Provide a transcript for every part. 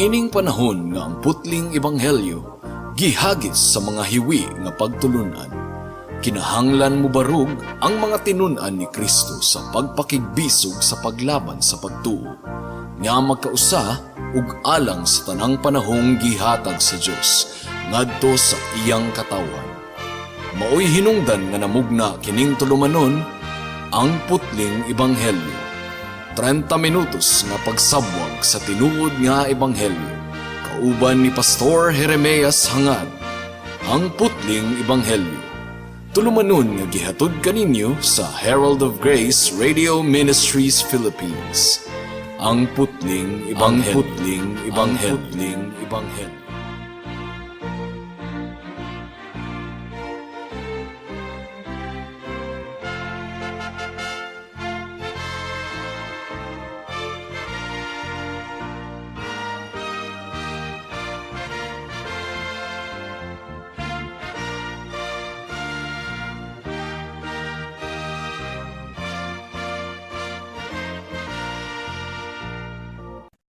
Niining panahon nga ang putling ebanghelyo gihagis sa mga hiwi nga pagtulunan, kinahanglan mobarog ang mga tinun-an ni Kristo sa pagpakigbisog sa paglaban sa pagtuo nga magkausa ug alang sa tanang panahong gihatag sa Dios ngadto sa iyang katawhan. Maoy hinungdan nga namugna kining tulumanon, Ang Putling Ebanghelyo. 30 minutos nga pagsabwag sa tinuod nga ebanghelyo. Kauban ni Pastor Jeremias Hangad. Ang Putling Ebanghelyo. Tulumanon nga gihatod kaninyo sa Herald of Grace Radio Ministries Philippines. Ang Putling Ebanghelyo. Ang Putling Ebanghelyo. Ang Putling Ebanghelyo.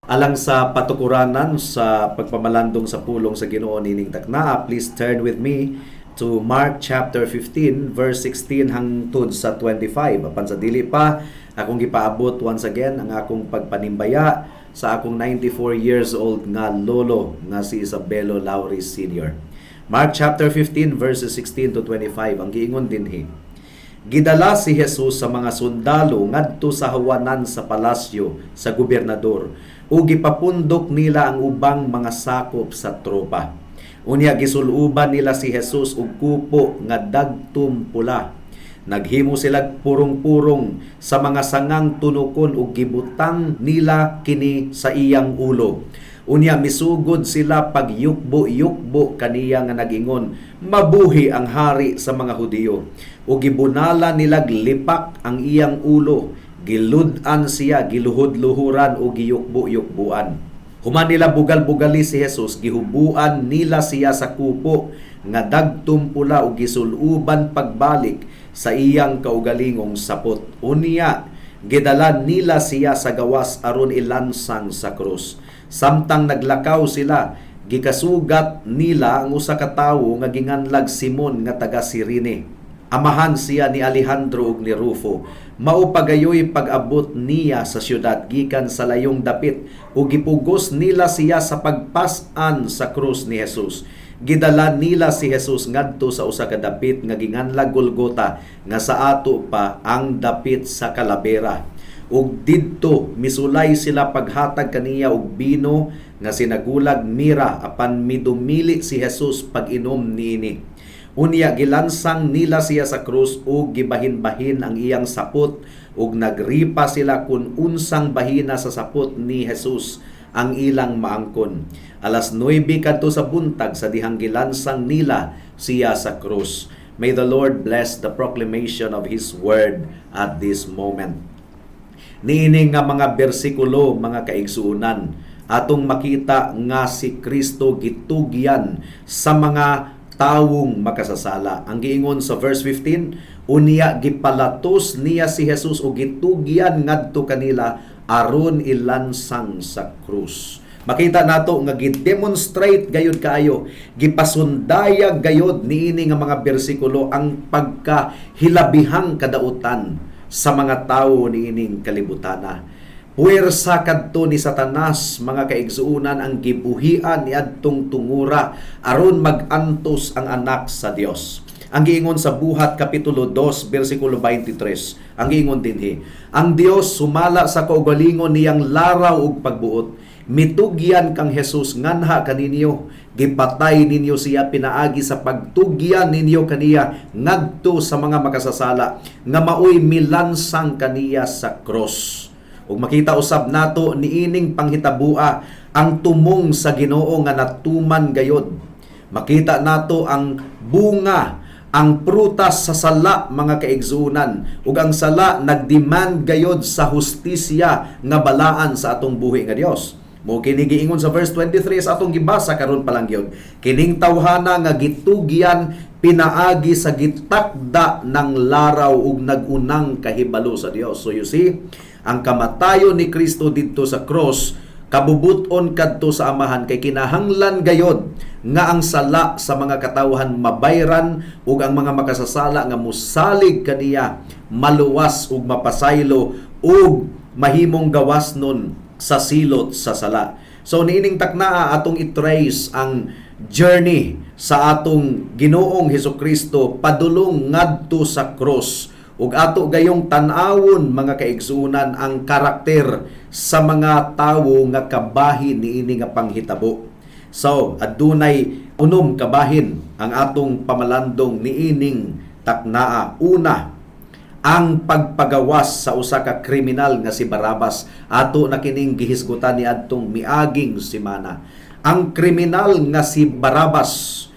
Alang sa patukuranan sa pagpamalandong sa pulong sa Ginoo nining taknaa, please turn with me to Mark chapter 15 verse 16 hangtod sa 25. Apan sa dili pa, akong gipaabot once again ang akong pagpanimbaya sa akong 94 years old nga lolo nga si Isabelo Lauri Sr. Mark chapter 15 verses 16 to 25 ang giingon dinhi. Gidala si Jesus sa mga sundalo ngadto sa hawanan sa palasyo sa gobernador ug gipapundok nila ang ubang mga sakop sa tropa. Unya gisuluban nila si Jesus og kupo nga dagtum pula. Naghimo sila purong-purong sa mga sangang tunukon ug gibutang nila kini sa iyang ulo. Unya misugod sila pagyukbo-yukbo kaniya nga nagingon, "Mabuhi ang hari sa mga Hudiyo." Ug gibunala nilag lipak ang iyang ulo, gilud-an siya, giluhod-luhuran ug giyukbo-yukbuan. Human nila bugal-bugali si Jesus, gihubuan nila siya sa kupo nga dagtum pula ug gisuluban pagbalik sa iyang kaugalingong sapot. Unya gidala nila siya sa gawas aron ilansang sa krus. Samtang naglakaw sila, gikasugat nila ang usa ka tawo nga ginganlag Simon nga taga Sirene. Amahan siya ni Alejandro ug ni Rufo. Mao pagayoy pag-abot niya sa syudad gikan sa layong dapit ug gipugos nila siya sa pagpas-an sa krus ni Jesus. Gidala nila si Jesus ngadto sa usa ka dapit nga ginganlag Golgota, nga sa ato pa ang Dapit sa Kalabera. Ug didto misulay sila paghatag kaniya og bino nga sinagulag mira, apan midumili si Jesus pag-inom niini. Unya gilansang nila siya sa krus ug gibahin-bahin ang iyang sapot, ug nagripa sila kun unsang bahina sa sapot ni Jesus ang ilang maangkon. Alas 9 kadto sa buntag sa dihang gilansang nila siya sa krus. May the Lord bless the proclamation of His word at this moment. Niini nga mga bersikulo, mga kaigsuonan, atong makita nga si Kristo gitugyan sa mga tawong makasasala. Ang giingon sa verse 15, unya gipalatos niya si Jesus o gitugyan ngadto kanila aron ilansang sa krus. Makita nato nga gi-demonstrate gayud kaayo, gipasundayag gayud niini nga mga bersikulo ang pagkahilabihang kadautan sa mga tawo niining kalibutana. Puwersa kadto ni Satanas, mga kaigsuonan, ang gibuhian niadtong tungura aron mag-antos ang anak sa Dios. Ang giingon sa Buhat kapitulo 2 bersikulo 23, ang giingon dinhi, ang Dios sumala sa kaugalingon niyang laraw ug pagbuot, mitugyan kang Jesus nganha kaninyo, gipatay ninyo siya pinaagi sa pagtugyan ninyo kaniya ngadto sa mga makasasala nga maoy milansang kaniya sa cross. Ug makita usab nato niining panghitabua ang tumong sa Ginoo nga natuman gayod. Makita nato ang bunga, ang prutas sa sala, mga kaigsuonan, ug ang sala nagdemand gayod sa hustisya nga balaan sa atong buhi nga Dios. Mo kini giingon sa verse 23 sa atong gibasa karon pa lang gyud. Kining tawhana nga gitugyan pinaagi sa gitakda ng laraw ug nagunang kahibalo sa Dios. So you see, ang kamatayon ni Kristo didto sa cross Kabubuton kadto sa Amahan kay kinahanglan gayod nga ang sala sa mga katawhan mabayran ug ang mga makasasala nga musalig kaniya maluwas ug mapasaylo ug mahimong gawas nun sa silot sa sala. So niining taknaa, atong i-trace ang journey sa atong Ginoong Hesukristo padulong ngadto sa cross ug ato gayong tan-awon, mga kaigsuonan, ang karakter sa mga tawo nga kabahin niini nga panghitabo. So, adunay 6 kabahin ang atong pamalandong niining taknaa. Una, ang pagpagawas sa usa ka kriminal nga si Barabas. Ato na kining gihisgutan ni adtong miaging semana. Ang kriminal nga si Barabas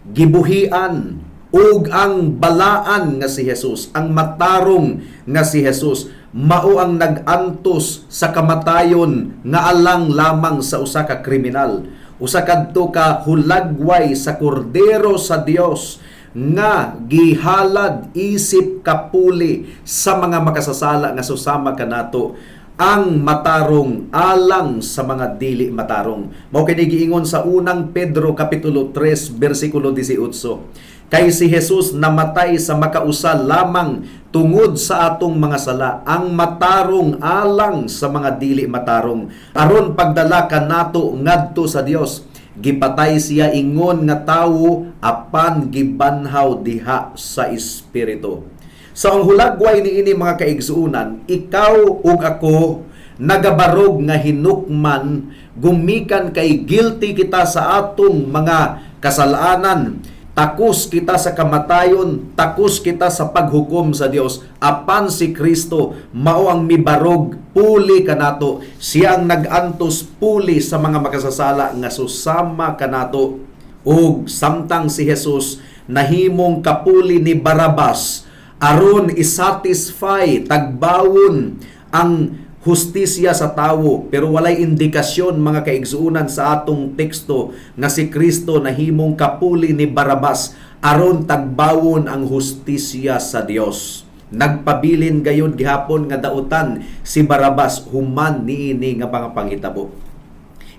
gibuhian ug ang balaan nga si Jesus, ang matarong nga si Jesus, mao ang nag-antos sa kamatayon nga alang lamang sa usa ka kriminal. Usa kadto ka hulagway sa kordero sa Dios nga gihalad isip kapuli sa mga makasasala nga susama kanato, ang matarong alang sa mga dili matarong. Mao kini giingon sa Unang Pedro kapitulo 3 bersikulo 18. Kay si Jesus namatay sa makausa lamang tungod sa atong mga sala, ang matarong alang sa mga dili matarong, aron pagdala kanato ngadto sa Dios. Gipatay siya ingon nga tawo apan gibanhaw diha sa espiritu. So ang hulagway niini, mga kaigsuonan, ikaw ug ako nagabarog nga hinukman gumikan kay guilty kita sa atong mga kasalanan. Takos kita sa kamatayon, takos kita sa paghukom sa Dios. Apan si Kristo mao ang mibarog puli kanato. Siya ang nag-antos puli sa mga makasasala nga susama kanato. Ug samtang si Jesus nahimong kapuli ni Barabas aron isatisfy, tagbawon ang hustisya sa tawo, pero walay indikasyon, mga kaigsuonan, sa atong teksto nga si Kristo nahimong kapuli ni Barabas aron tagbawon ang hustisya sa Dios. Nagpabilin gayud gihapon nga dautan si Barabas human niini nga mga panghitabo.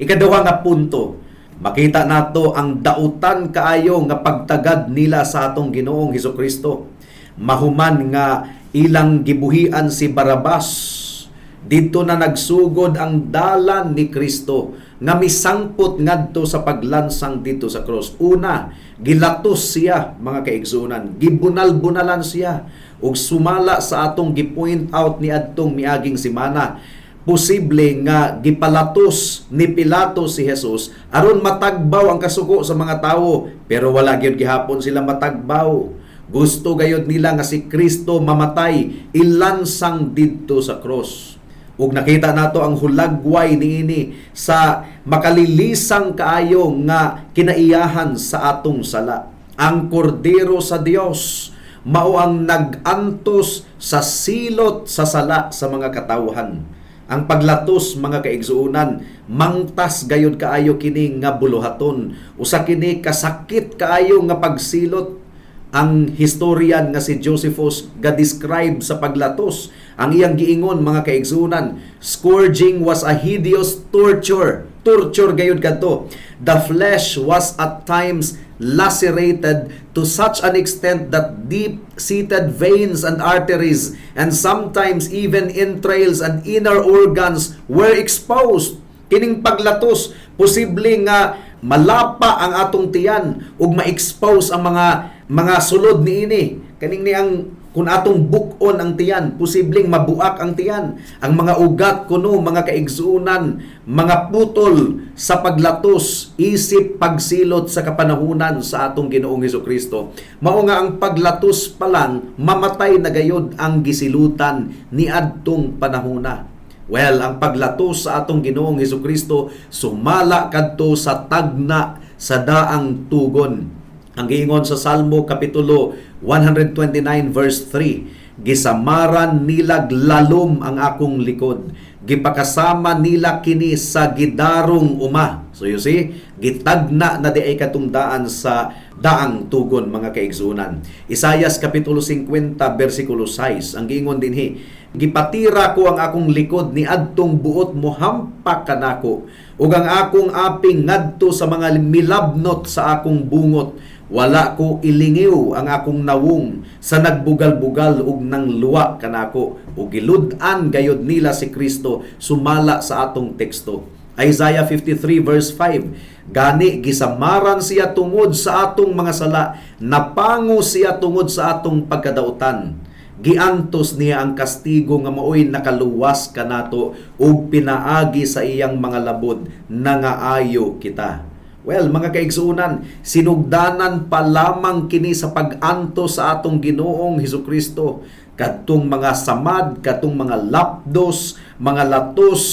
Ikaduha nga punto, makita nato ang dautan kaayo nga pagtagad nila sa atong Ginoong Hesukristo. Mahuman nga ilang gibuhian si Barabas, didto na nagsugod ang dalan ni Kristo nga misangpot ngadto sa paglansang didto sa cross. Una, gilatos siya, mga kaigsuonan, gibunal-bunalan siya ug sumala sa atong gi-point out ni adtong miaging semana, posible nga gipalatos ni Pilato si Jesus aron matagbaw ang kasuko sa mga tawo, pero wala gyud gihapon sila matagbaw. Gusto gayud nila nga si Kristo mamatay, ilansang didto sa cross. Ug nakita nato ang hulagway niini sa makalilisang kaayo nga kinaiyahan sa atong sala. Ang kordero sa Dios mao ang nag-antos sa silot sa sala sa mga katawhan. Ang paglatos, mga kaigsuonan, mangtas gayud kaayo kini nga buluhaton. Usa kini kasakit kaayo nga pagsilot. Ang historian nga si Josephus ga-describe sa paglatos. Ang iyang giingon, mga kaigsuonan, scourging was a hideous torture. Torture gayud kadto. The flesh was at times lacerated to such an extent that deep-seated veins and arteries and sometimes even entrails and inner organs were exposed. Kining paglatos, posible nga malapa ang atong tiyan ug ma-expose ang mga sulod niini. Kaning ni ang kung atong buk-on ang tiyan, posibleng mabuak ang tiyan. Ang mga ugat kuno, mga kaigsuonan, mga putol sa paglatos isip pagsilot sa kapanahunan sa atong Ginoong Hesukristo. Mao nga ang paglatos pa lang, mamatay na gayod ang gisilutan niadtong panahona. Well, ang paglatos sa atong Ginoong Hesukristo sumala kadto sa tagna sa daang tugon. Ang giingon sa Salmo kapitulo 129 verse 3, "Gisamaran nilag lalom ang akong likod. Gipakasama nila kini sa gidarong uma." So you see, gitagna na diay katong daan sa daang tugon, mga kaigsunan. Isayas kapitulo 50 bersikulo 6 ang giingon dinhi, "Gipatira ko ang akong likod ni adtong buot mohampak kanako ug ang akong aping ngadto sa mga milabnot sa akong bungot. Wala ko ilingiw ang akong nawong sa nagbugal-bugal ug nangluwa kanako." Ug gilud-an gayod nila si Kristo sumala sa atong teksto. Isaiah 53 verse 5, "Gani gisamaran siya tungod sa atong mga sala, napango siya tungod sa atong pagkadautan. Giantos niya ang kastigo nga maoy nakaluwas kanato, ug pinaagi sa iyang mga labod nangaayo kita." Well, mga kaigsuunan, sinugdanan pa lamang kini sa pag-antos sa atong Ginoong Hesukristo. Kadtong mga samad, kadtong mga lapdos, mga latos,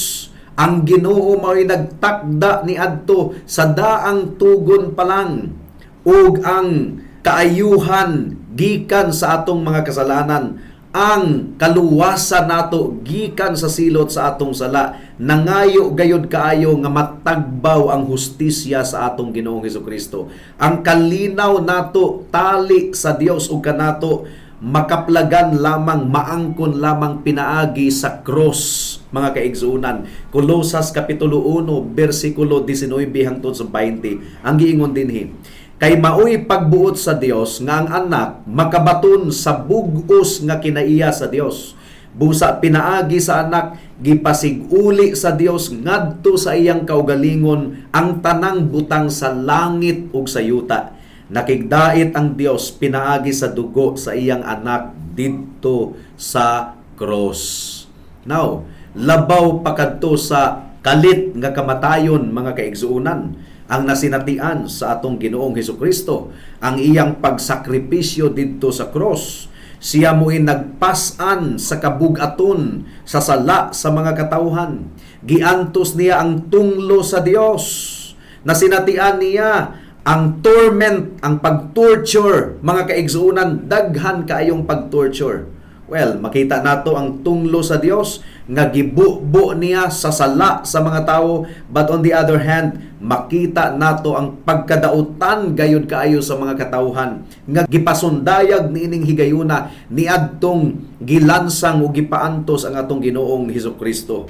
ang Ginoo mao'y nagtakda ni adto sa daang tugon pa lang ug ang kaayuhan gikan sa atong mga kasalanan, ang kaluwasan nato gikan sa silot sa atong sala. Nangayo gayod kaayo nga matagbaw ang hustisya sa atong Ginoong Hesukristo. Ang kalinaw nato tali sa Dios ug kanato makaplagan lamang, maangkon lamang pinaagi sa cross, mga kaigsuunan. Kolosas kapitulo 1 bersikulo 19 hangtod sa 20 ang giingon dinhi, "Kay maoy pagbuot sa Dios nga ang Anak makabaton sa bug-os nga kinaiya sa Dios. Busa pinaagi sa Anak gipasiguli sa Dios ngadto sa iyang kaugalingon ang tanang butang sa langit ug sa yuta. Nakigdait ang Dios pinaagi sa dugo sa iyang Anak didto sa cross." Now, labaw pa kadto sa kalit nga kamatayon, mga kaigsuonan, ang nasinatian sa atong Ginoong Hesukristo, ang iyang pagsakripisyo didto sa cross. Siya mo'y nagpas-an sa kabugaton sa sala sa mga katawhan. Giantos niya ang tunglo sa Dios. Nasinatian niya ang torment, ang pag-torture, mga kaigsuonan, daghan kaayong pag-torture. Well, makita nato ang tunglo sa Dios nga gibubo niya sa sala sa mga tao, but on the other hand, makita nato ang pagkadautan gayud kaayo sa mga katawhan nga gipasundayag niining higayuna niadtong gilansang o gipaantos ang atong Ginoong Hesukristo.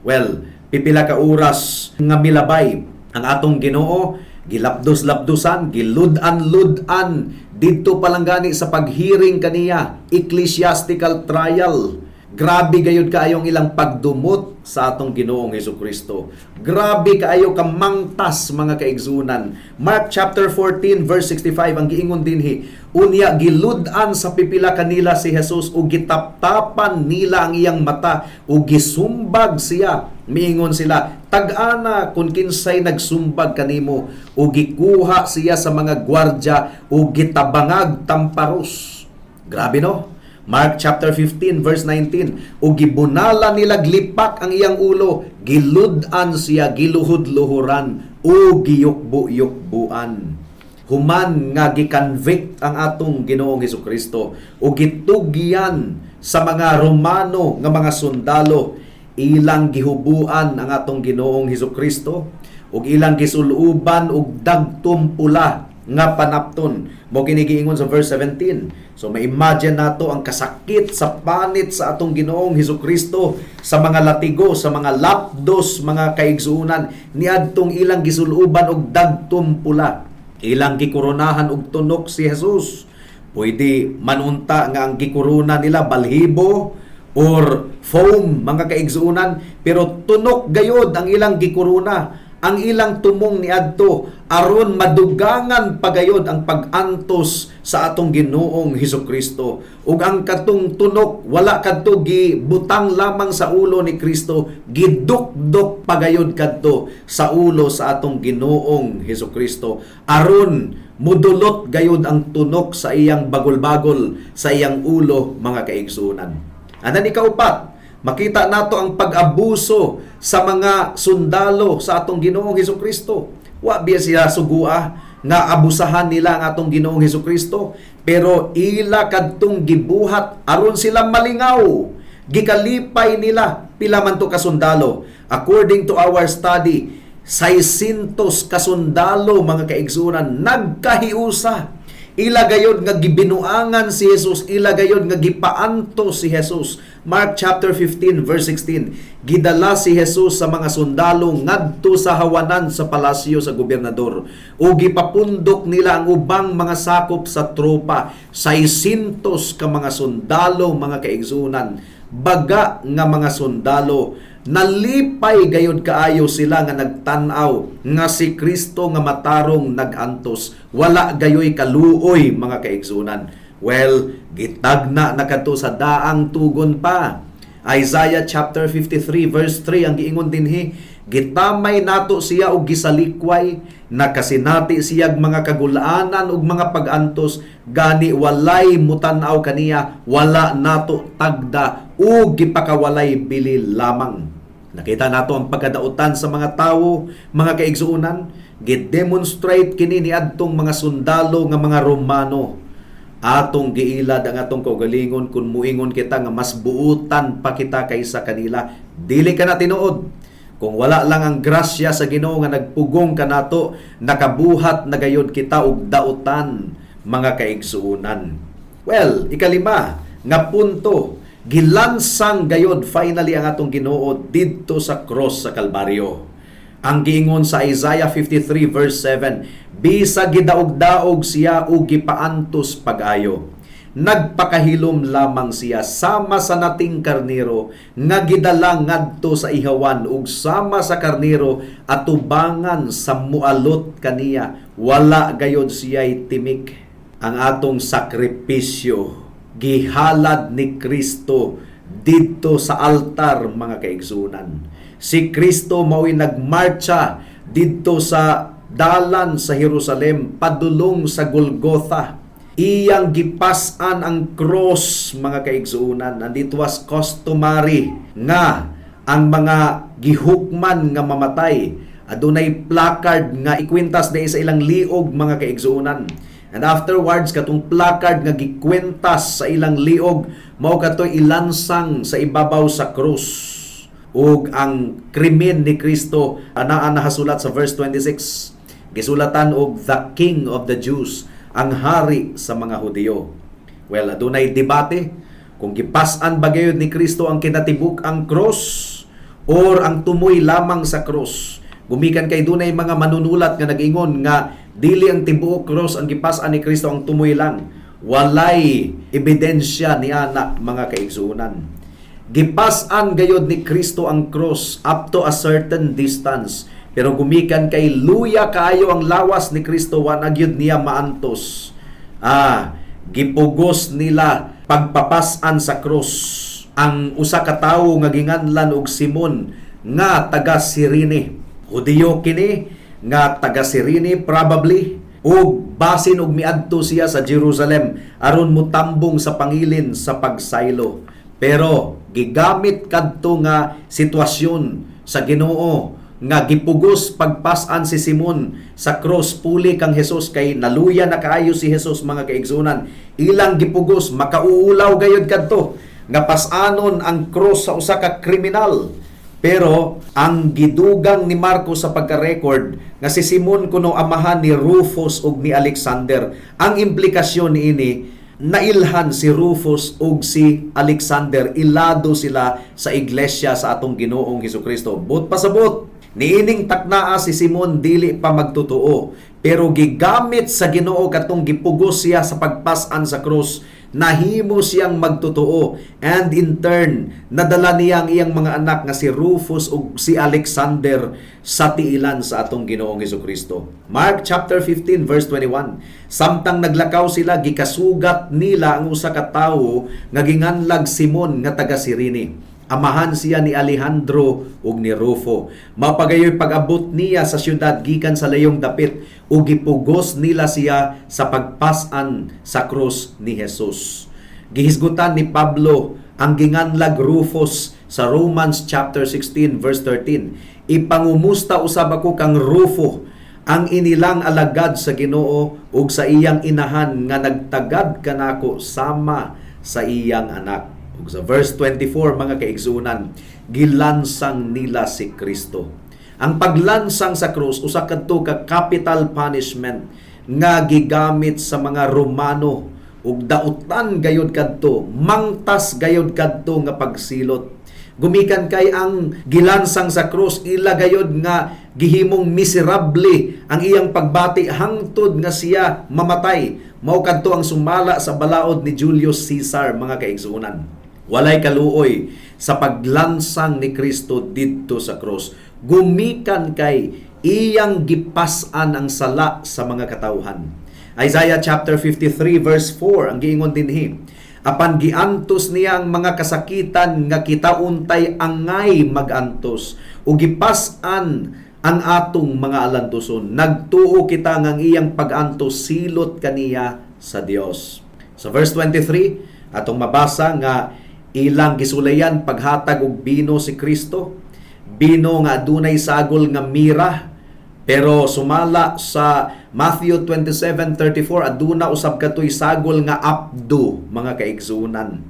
Well, pipila ka oras nga milabay ang atong Ginoo, gilapdos-lapdosan, gilud-an-lud-an didto pa lang gani sa paghearing kaniya, ecclesiastical trial. Grabe gayud kaayong ilang pagdumot sa atong Ginoong Hesukristo. Grabe kaayo kamangtas, mga kaigsunan. Mark chapter 14 verse 65 ang giingon dinhi, "Unya gilud-an sa pipila kanila si Jesus ug gitaptapan nila ang iyang mata ug gisumbag siya. Miingon sila, 'Tag-ana kung kinsay nagsumbag kanimo.' Ug gikuha siya sa mga gwardya ug gitabangag tamparos." Grabe, no? Mark chapter 15 verse 19, "Ug gibunala nila lipak ang iyang ulo, gilud-an siya, giluhod-luhuran ug giyukbo-yukbuan." Human nga gi-convict ang atong Ginoong Hesukristo ug gitugyan sa mga Romano nga mga sundalo, ilang gihubuan ang atong Ginoong Hesukristo ug ilang gisuluban og dagtom pula nga panapton. Mo kini giingon sa verse 17. So ma-imagine nato ang kasakit sa panit sa atong Ginoong Hesukristo sa mga latigo, sa mga lapdos, mga kaigsuonan, niadtong ilang gisuluban og dagtom pula. Ilang gikoronahan og tunok si Jesus. Pwede manunta nga ang gikorona nila balhibo or foam, mga kaigsuonan, pero tunok gayod ang ilang gikorona, ang ilang tumong niadto aron madugangan pagayod ang pag-antos sa atong Ginoong Hesukristo. Ug ang katong tunok wala kadto gibutang lamang sa ulo ni Kristo, gidukdok pagayod kadto sa ulo sa atong Ginoong Hesukristo aron mudulot gayod ang tunok sa iyang bagol-bagol, sa iyang ulo, mga kaigsuonan. And ikaupat, makita nato ang pag-abuso sa mga sundalo sa atong Ginoong Hesukristo. Wa biya sila sugua nga abusahan nila ang atong Ginoong Hesukristo, pero ila kadtong gibuhat aron sila malingaw. Gikalipay nila. Pila man to ka sundalo? According to our study, 600 kasundalo, mga kaigsunan, nagkahiusa. Ila gayod nga gibinuangan si Jesus, ila gayod nga gipaantos si Jesus. Mark chapter 15 verse 16. Gidala si Jesus sa mga sundalo ngadto sa hawanan sa palasyo sa gobernador. Ug gipapundok nila ang ubang mga sakop sa tropa, 600 ka mga sundalo, mga kaigsunan. Baga nga mga sundalo, nalipay gayod kaayo sila nga nagtan-aw nga si Kristo nga matarong nag-antos. Wala gayoy kaluoy, mga kaigsunan. Well, gitagna na kadto sa daang tugon pa. Isaiah chapter 53 verse 3 ang giingon dinhi, "Gitamay nato siya og gisalikway, nakasinati siyag mga kagulaanan ug mga pag-antos, gani walay mutan-aw kaniya, wala nato tagda ug gipakawalay bili lamang." Nakita nato ang pagkadautan sa mga tawo, mga kaigsuonan. Gidemonstrate kini niadtong mga sundalo nga mga Romano. Atong giilad ang atong kaugalingon kung muingon kita nga mas buutan pa kita kaysa kanila. Dili kana tinuod. Kung wala lang ang grasya sa Ginoo nga nagpugong kanato, nakabuhat na gayod kita og dautan, mga kaigsuonan. Well, ikalima nga punto, gilansang gayod finally ang atong Ginoo didto sa cross sa Kalbaryo. Ang giingon sa Isaiah 53 verse 7, "Bisag gidaog-daog siya ug gipaantos pag-ayo, nagpakahilom lamang siya sama sa nating karnero nga gidala ngadto sa ihawan, ug sama sa karnero atubangan sa mualot kaniya, wala gayod siya'y timik." Ang atong sakripisyo gihalad ni Kristo didto sa altar, mga kaigsunan. Si Kristo mao'y nagmarcha didto sa dalan sa Jerusalem padulong sa Golgotha. Iyang gipas-an ang cross, mga kaigsuunan, and it was customary nga ang mga gihukman nga mamatay adunay placard nga ikwintas na sa ilang liog, mga kaigsuunan. And afterwards, katong placard nga gikwintas sa ilang liog mao katoy ilansang sa ibabaw sa krus. Ug ang krimen ni Kristo anaa nahasulat sa verse 26. Gisulatan og "The King of the Jews", ang hari sa mga Hudiyo. Well, adunay debate kung gipas-an ba gayud ni Kristo ang kinatibuk-ang cross or ang tumoy lamang sa cross. Gumikan kay dunay mga manunulat nga nag-ingon nga dili ang tibuok cross ang gipas-an ni Kristo, ang tumoy lang. Walay ebidensya ni ana, mga kaigsuonan. Gipas-an gayod ni Kristo ang cross up to a certain distance. Pero gumikan kay luya kaayo ang lawas ni Kristo, wa na gyud niya maantos. Gipugos nila pagpapas-an sa cross ang usa ka tawo nga ginganlan og Simon nga taga Sirene. Hudiyo kini nga taga Sirene probably, ug basin og miadto siya sa Jerusalem aron mutambong sa pangilin sa pagsaylo. Pero gigamit kadto nga sitwasyon sa Ginoo nga gipugos pagpas-an si Simon sa cross puli kang Jesus kay naluya na kaayo si Jesus, mga kaigsunan. Ilang gipugos, makauulaw gayud kadto nga pas-anon ang cross sa usa ka kriminal. Pero ang gidugang ni Marcos sa pagka-record nga si Simon kuno amahan ni Rufus ug ni Alexander. Ang implikasyon niini, nailhan si Rufus ug si Alexander, ilado sila sa iglesia sa atong Ginoong Hesukristo. Buot pasabot, niining taknaa si Simon dili pa magtotoo, pero gigamit sa Ginoo katong gipugos siya sa pagpas-an sa krus, nahimo siyang magtotoo, and in turn nadala niya ang iyang mga anak nga si Rufus ug si Alexander sa tiilan sa atong Ginoong Hesukristo. Mark chapter 15 verse 21. Samtang naglakaw sila, gikasugat nila ang usa ka tawo nga ginganlag Simon nga taga Sirene. Amahan siya ni Alejandro ug ni Rufo. Mapagayoy pag-abot niya sa syudad gikan sa layong dapit ug gipugos nila siya sa pagpas-an sa krus ni Jesus. Gihisgutan ni Pablo ang ginganlag Rufus sa Romans chapter 16 verse 13. "Ipangumusta usab ako kang Rufo, ang inilang alagad sa Ginoo, ug sa iyang inahan nga nagtagad kanako sama sa iyang anak." Ug sa verse 24, mga kaigsunan, gilansang nila si Kristo. Ang paglansang sa krus, usa kadto ka capital punishment nga gigamit sa mga Romano ug dautan gayud kadto, mangtas gayud kadto nga pagsilot. Gumikan kay ang gilansang sa krus, ila gayud nga gihimong miserable ang iyang pagbati hangtod nga siya mamatay. Mao kadto ang sumala sa balaod ni Julius Caesar, mga kaigsuonan. Walay kaluoy sa paglansang ni Kristo didto sa krus. Gumikan kay iyang gipas-an ang sala sa mga katawhan. Isaiah chapter 53 verse 4 ang giingon dinhi. Apan giantos niya ang mga kasakitan nga kita untay angay magantos ug gipas-an ang atong mga alantuson. Nagtuo kita nga ang iyang pag-antos silot kaniya sa Dios. Sa verse 23, atong mabasa nga ilang gisulayan paghatag og bino si Kristo. Bino nga adunay sagol nga mira, pero sumala sa Matthew 27:34, aduna usab katoy sagol nga apdo, mga kaigsuonan.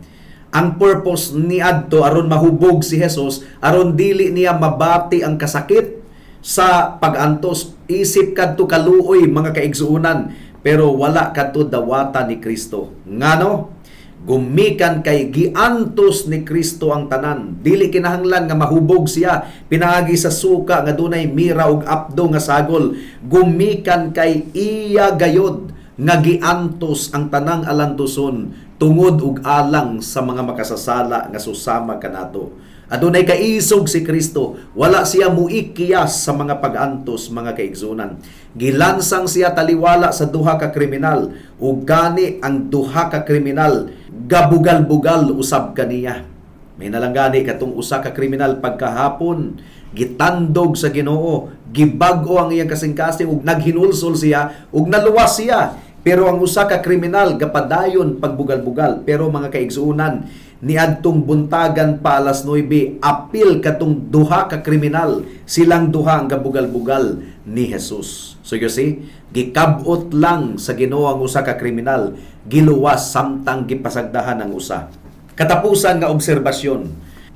Ang purpose ni adto aron mahubog si Jesus, aron dili niya mabati ang kasakit sa pagantos. Isip kadto kaluoy, mga kaigsuonan, pero wala kadto dawata ni Kristo. Ngano? Gumikan kay giantos ni Kristo ang tanan. Dili kinahanglan nga mahubog siya pinaagi sa suka nga dunay mira ug apdo nga sagol. Gumikan kay iya gayod nga giantos ang tanang alantuson tungod ug alang sa mga makasasala nga susama kanato. Adunay kaisog si Kristo, wala siya muikiyas sa mga pag-antos, mga kaigsuonan. Gilansang siya taliwala sa duha ka kriminal ug gani ang duha ka kriminal gabugal-bugal usab kaniya. May nalanggani katong usa ka kriminal pagkahapon gitandog sa Ginoo, gibag-o ang iyang kasing-kasing ug naghinulsol siya ug naluwas siya. Pero ang usa ka kriminal gapadayon pagbugal-bugal. Pero, mga kaigsuonan, niadtong buntagan pa, alas 9, apil katong duha ka kriminal, silang duha ang gabugal-bugal ni Jesus. So you see, gikabot lang sa Ginoo ang usa ka kriminal, giluwas samtang gipasagdahan ang usa. Katapusan nga obserbasyon,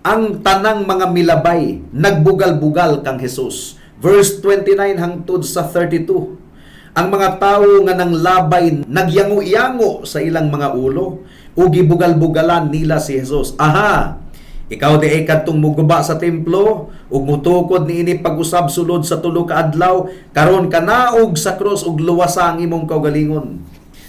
ang tanang mga milabay nagbugal-bugal kang Jesus. Verse 29 hangtod sa 32. Ang mga tawo nga nanglabay nagyango-yango sa ilang mga ulo ug gibugal-bugalan nila si Jesus. "Aha, ikaw di ay kadtong muguba sa templo ug mutukod niini pag-usab sulod sa 3 ka adlaw, karon kanaog sa krus ug luwasa ang imong kaugalingon."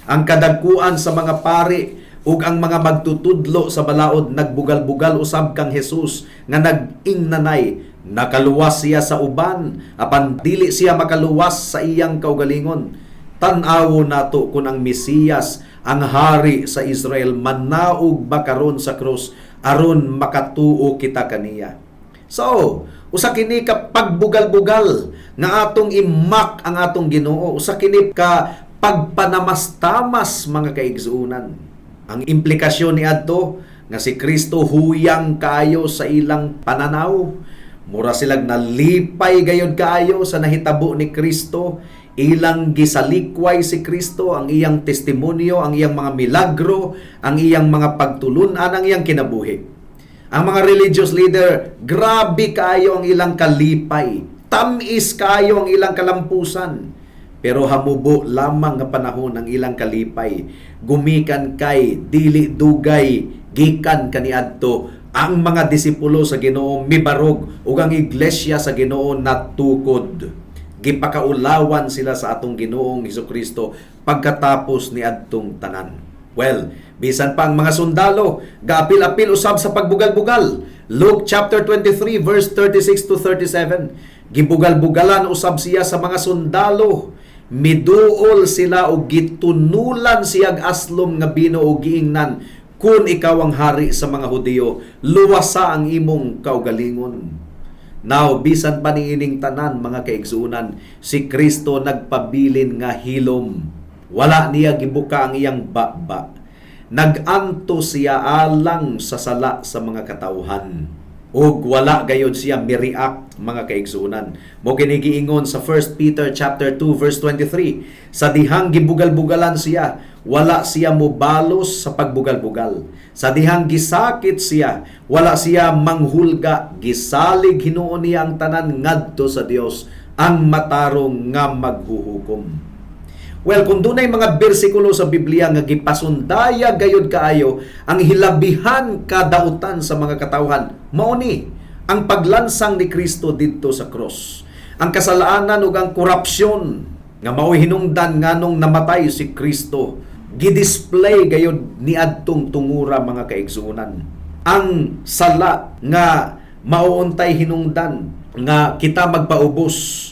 Ang kadagkuan sa mga pari ug ang mga magtutudlo sa balaod nagbugal-bugal usab kang Jesus nga nag-ingnanay, "Nakaluwas siya sa uban, apan dili siya makaluwas sa iyang kaugalingon. Tan-awo nato kung ang Mesiyas, ang hari sa Israel, manaog ba karon sa krus aron makatuo kita kaniya." So, usa kini ka pagbugal-bugal nga atong i-mock ang atong Ginoo, usa kini ka pagpanamastamas, mga kaigsuonan. Ang implikasyon ni adto nga si Kristo huyang kaayo sa ilang pananaw. Mura silag nalipay gayod kaayo sa nahitabo ni Kristo. Ilang gisalikway si Kristo, ang iyang testimonyo, ang iyang mga milagro, ang iyang mga pagtulunan, ang iyang kinabuhi. Ang mga religious leader, grabe kaayo ang ilang kalipay. Tamis kaayo ang ilang kalampusan. Pero hamubo lamang nga panahon ang ilang kalipay. Gumikan kay dili dugay gikan kaniadto, ang mga disipulo sa Ginoo mibarog ug ang iglesia sa Ginoo natukod. Gipakaulawan sila sa atong Ginoong Hesukristo pagkatapos ni adtong tanan. Well, bisan pa ang mga sundalo, gaapil-apil usab sa pagbugal-bugal. Luke chapter 23 verse 36 to 37. Gibugal-bugalan usab siya sa mga sundalo. Miduol sila og gitunulan siya aslom nga bino og giingnan, "Kung ikaw ang hari sa mga Hudiyo, luwasa ang imong kaugalingon." Now, bisan pa niining tanan, mga kaigsuonan, si Kristo nagpabilin nga hilom. Wala niya gibuka ang iyang baba. Nag-anto siya alang sa sala sa mga katawhan. Ug wala gayod siya mi-react, mga kaigsuonan. Mao kini giingon sa 1 Peter chapter 2 verse 23. Sa dihang gibugal-bugalan siya, wala siya mobalos sa pagbugal-bugal. Sa dihang gisakit siya, wala siya manghulga, gisalig hinuon niya ang tanan ngadto sa Dios, ang matarong nga maghuhukom. Well, kung dunay mga bersikulo sa Biblia nga gipasundaya gayud kaayo ang hilabihan kadautan sa mga katawhan, mao ni ang paglansang ni Kristo didto sa cross. Ang kasalanan ug ang korupsyon nga mao'y hinungdan nganong namatay si Kristo, gidisplay gayud niadtong tungura, mga kaigsuonan. Ang sala nga mauuntay hinungdan nga kita magpaubos,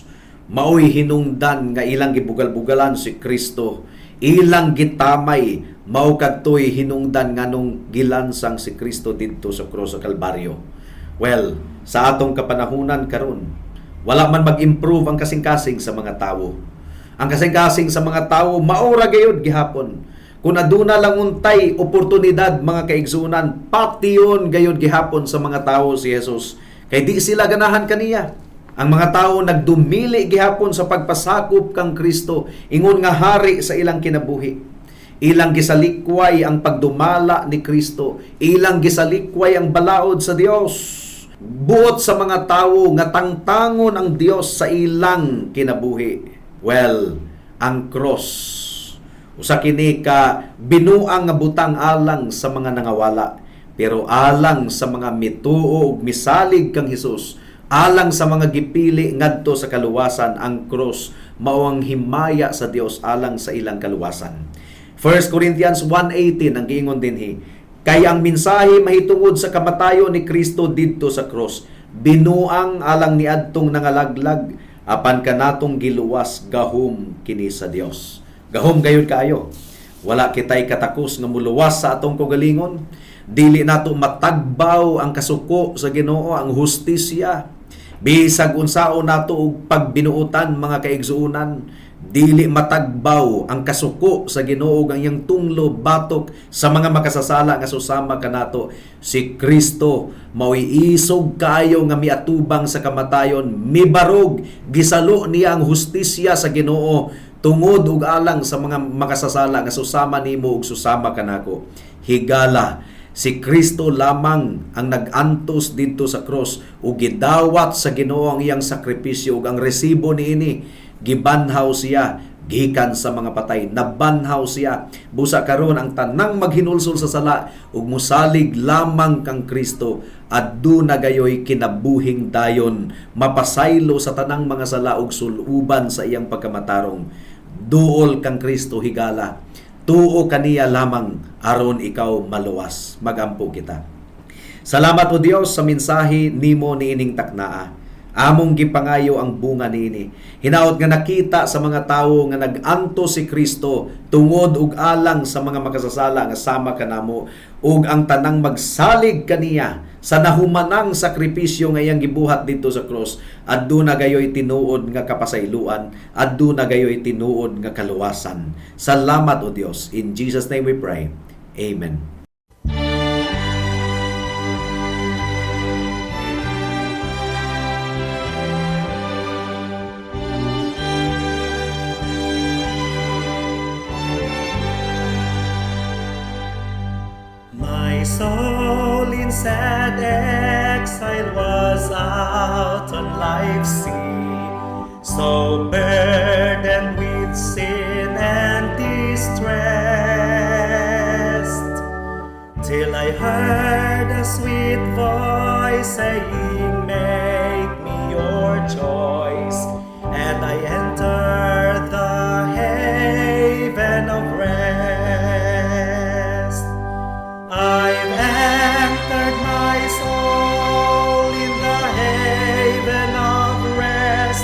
mao'y hinungdan nga ilang gibugal-bugalan si Kristo, ilang gitamay, mao kadtoy hinungdan nganong gilansang si Kristo didto sa krus sa Kalbaryo. Well, sa atong kapanahunan karon, wala man mag-improve ang kasing-kasing sa mga tawo. Ang kasing-kasing sa mga tawo maora gayud gihapon. Kung aduna lang untay oportunidad, mga kaigsunan, patiyon gayud gihapon sa mga tawo si Jesus. Kay di sila ganahan kaniya. Ang mga tawo nagdumili gihapon sa pagpasakop kang Kristo ingon nga hari sa ilang kinabuhi. Ilang gisalikway ang pagdumala ni Kristo. Ilang gisalikway ang balaod sa Dios. Buot sa mga tawo nga tangtangon ang Dios sa ilang kinabuhi. Well, ang cross usa kini ka binuang nga butang alang sa mga nangawala, pero alang sa mga mituo ug misalig kang Hesus, alang sa mga gipili ngadto sa kaluwasan, ang cross mao ang himaya sa Dios alang sa ilang kaluwasan. 1 Corinthians 1:18 ang giingon dinhi, "Kay ang mensahe mahitungod sa kamatayon ni Kristo didto sa cross binuang alang niadtong nangalaglag, apan kanatong giluwas gahom kini sa Dios." Gahom gayud kaayo. Wala kitay katakos nga muluwas sa atong kaugalingon. Dili nato matagbaw ang kasuko sa Ginoo, ang hustisya. Bisag unsaon nato og pagbinuotan, mga kaigsuonan, dili matagbaw ang kasuko sa Ginoo ug ang iyang tunglo batok sa mga makasasala nga susama kanato. Si Kristo mao'y isog kaayo nga miatubang sa kamatayon, mibarog, gisalo niya ang hustisya sa Ginoo tungod ug alang sa mga makasasala nga susama nimo ug susama kanako. Higala, si Kristo lamang ang nag-antos didto sa cross ug gidawat sa Ginoo ang iyang sakripisyo ug ang resibo niini, gibanhaw siya gikan sa mga patay. Nabanhaw siya. Busa karon ang tanang maghinulsol sa sala ug musalig lamang kang Kristo, aduna gayoy kinabuhing dayon, mapasaylo sa tanang mga sala ug suluban sa iyang pagkamatarong. Duol kang Kristo, higala. Tuo kaniya lamang aron ikaw maluwas. Magampo kita. Salamat, O Dios, sa mensahe nimo niining taknaa. Among gipangayo ang bunga niini. Hinaot nga nakita sa mga tawo nga nag-antos si Kristo tungod ug alang sa mga makasasala nga sama kanamo, ug ang tanang magsalig kaniya sa nahumanang sakripisyo nga iyang gibuhat didto sa cross, aduna gayoy tinuod nga kapasayloan, aduna gayoy tinuod nga kaluwasan. Salamat, O Dios. In Jesus' name we pray. Amen. My soul in sad exile was out on life's sea, so burdened with sin and distress, till I heard a sweet voice saying, "Make me your choice," and I entered the haven of rest. I've anchored my soul in the haven of rest.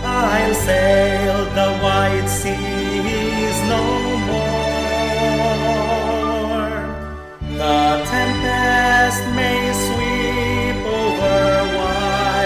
I'll sail the wide seas no more. The tempest may sweep over wide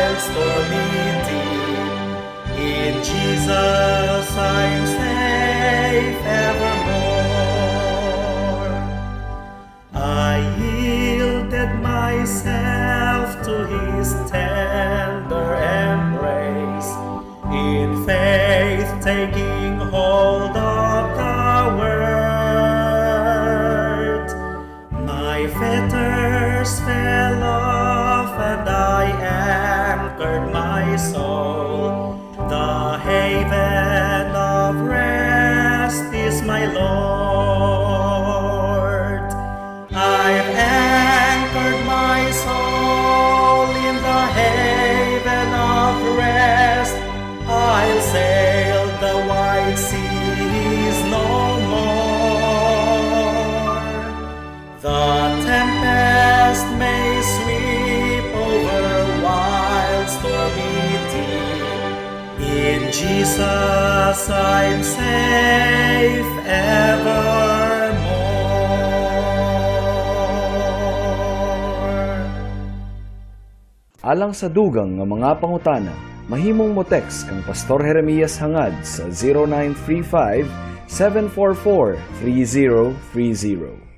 Jesus, I'm safe evermore. Alang sa dugang nga mga pangutana, mahimong mo text kang Pastor Jeremias Hangad sa 0935 744 3030.